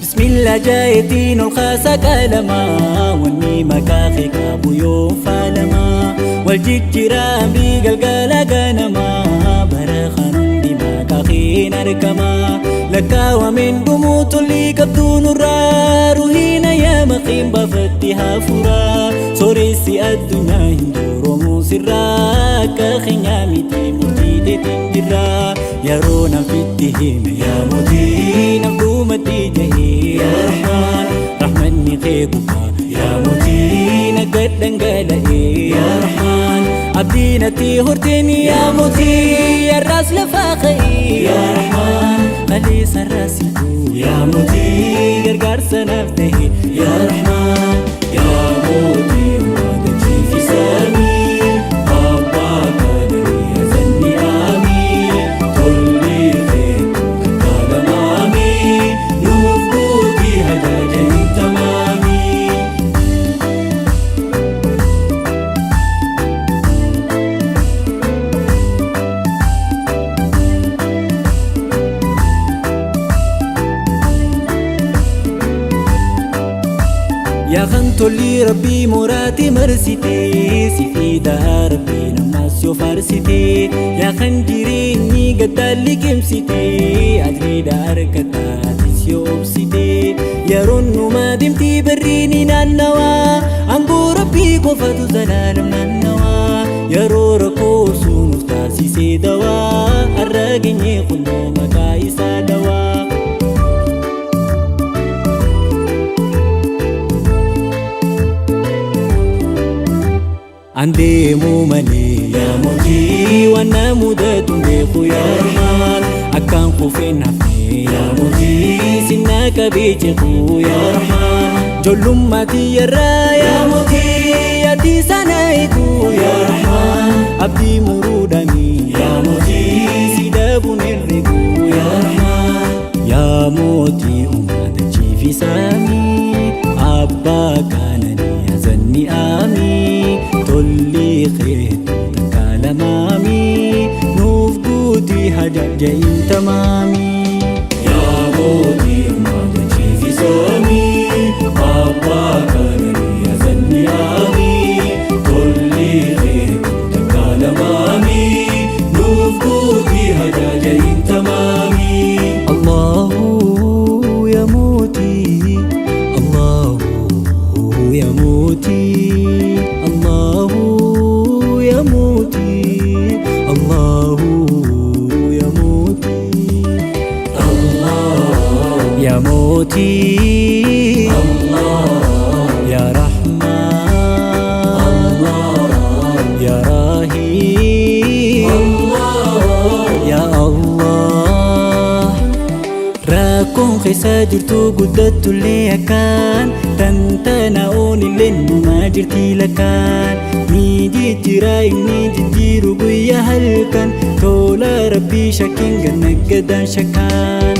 Bismillah jaayetiin ol kaasa qaalamaa wanni maqaa kee qabu yoo faalamaa wal jijjiiraa amrii galgala ganamaa bara kan hundi maqaa keen argamaa lakkaawameen dhumuu tolli qabduu nurraa ruhiina yaa maqiin baafatti hafuuraa sooressi addunyaa hin duroomuu sirraa akka keenyaa miti murtii teetiin jirraa yeroo nafitti hime yaa mootii naf dhumatti jahee yaa rahmaan rahmanni kee gubbaa yaa mootii nagad dhangala'ee yaa rahmaan abdii natti horteen yaa mootii yarraas lafaa ka'ee yaa rahmaan kaleessa raasituu yaa mootii gargaarsa naaf ta'e yaa rahmaan yaa mootii waaqa jiifisamii abbaa kananii azanni aamii tolli kee kakaalamaamii nuuf guutii hajaaja hin tamaamii. Yaa kan tolli rabbii mooraati marsite si fiidaa rabbii namaas yoo faarsite yaa kan jireenyi gaddaan liqimsite ajriidha harkataatis yoo obsite yeroon numaa deemti barri ni naannawaa aangoo rabbii qofatu zalaalam naannawaa yeroo rakkoo sunuuf taasisee dawaa har'a geenyee kunnoo maqaa isaa dawaa. Andeemuu malee yaa mootii waan na mudatu beeku yaa Rahmaan akkaan kufeen hafne yaa mootii sinna qabee ceeku yaa Rahmaan ijoollummaati yarraa yaa mootii ati sana eegu yaa Rahmaan abdii muruudhaani yaa mootii si dhabuun herregu yaa Rahmaan yaa mootii uummata chiifisamii abbaa kananii hazanni aamii tolli keetu takka lamaamii nuuf guutii hajaaja hin tamaamii. Yaa mootii uummata chiifisamii abbaa kananii hazanni aamii tolli keetu takka lamaamii nuuf guutii hajaaja hin tamaamii. Allahu ya mootii Allahu ya mootii Allahu ya mootii Allahu ya mootii Allah ya mootii Allah ya Rahman Allah ya Rahim Allah ya Allah Rakkoon keessa jirtu guddattullee akkaan tantana oonillee numaa jirti lakkaan ni jijjiira inni jijjiiru guyyaa halkan tola rabbii shakkiin ganna gaddaan shakkaan.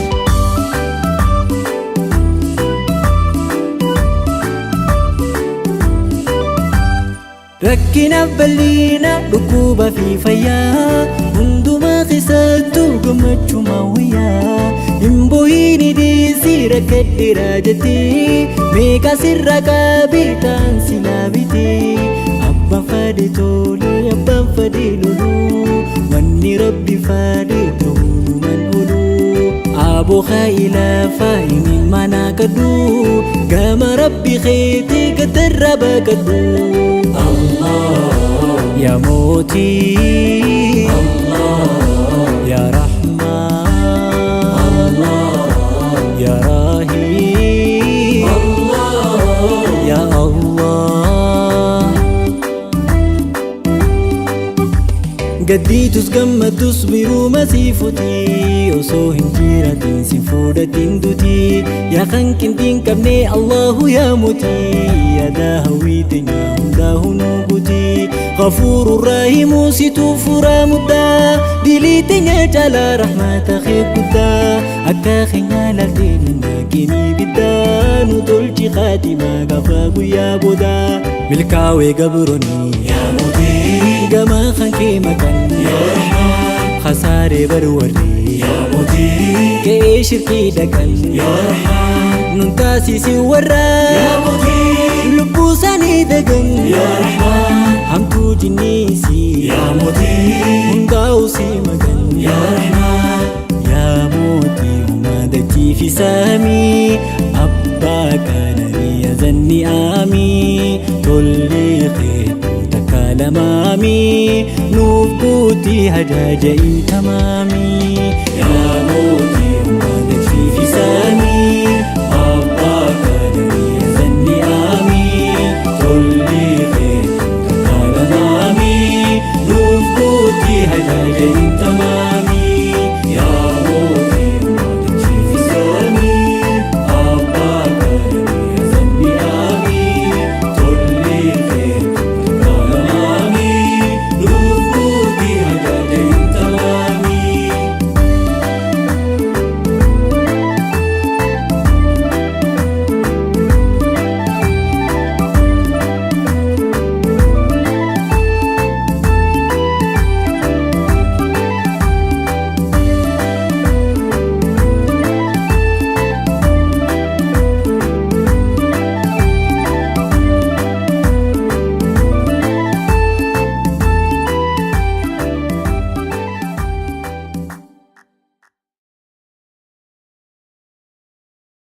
Rakkina bal'ina dhukkuba fi fayyaa hundumaa keessattuu gammachuma wayyaa hin boo'in dhiisii rakkadheera jettee meeqa sirra qabii ta'an silaa bitee abbaan fadhe tolee abbaan fadhe loluu wanni rabbi fadhe ta'uu numan ooluu aboo kaa'ilaa inni mana kadhu gama rabbi keetii gatarra baqadhu. Allah ya mootii Allah ya Rahmaan Allah ya Rahim Allah ya Allah. Gaddiitus gammadus biruma sii futi, osoo hin jiraatin sin fuudhatin duti. Yaa kan qinxiin qabne Allahu yaa muti, yaadaa hawwii teenya hundaa hunuu guti. Ghafuuru Rahimu situ furaa muddaa, dilii teenya caalaa rahmata kee guddaa. Akka keenya laaltee nun dhaqinii biddaa, nu tolchi khaatimaa gaafa guyyaa boodaa. Milkaawee gabroonni yaa mootii, gama kan kee maqan yaa Rahmaan. Khasaaree bar warri yaa mootii, qe'ee shirkii dhaqan yaa Rahmaan. Nun taasisi warra yaa mootii, lubbuu isaanii dagan yaa Rahmaan. Hamtuu jinniisi yaa mootii, hundaa'u si magan yaa Rahmaan. Yaa mootii uumaa dachii fi samii, abbaa qananii yazanni aamii. Tolli keetu takka lamaamii, nuuf guutii hajaaja tamaamii.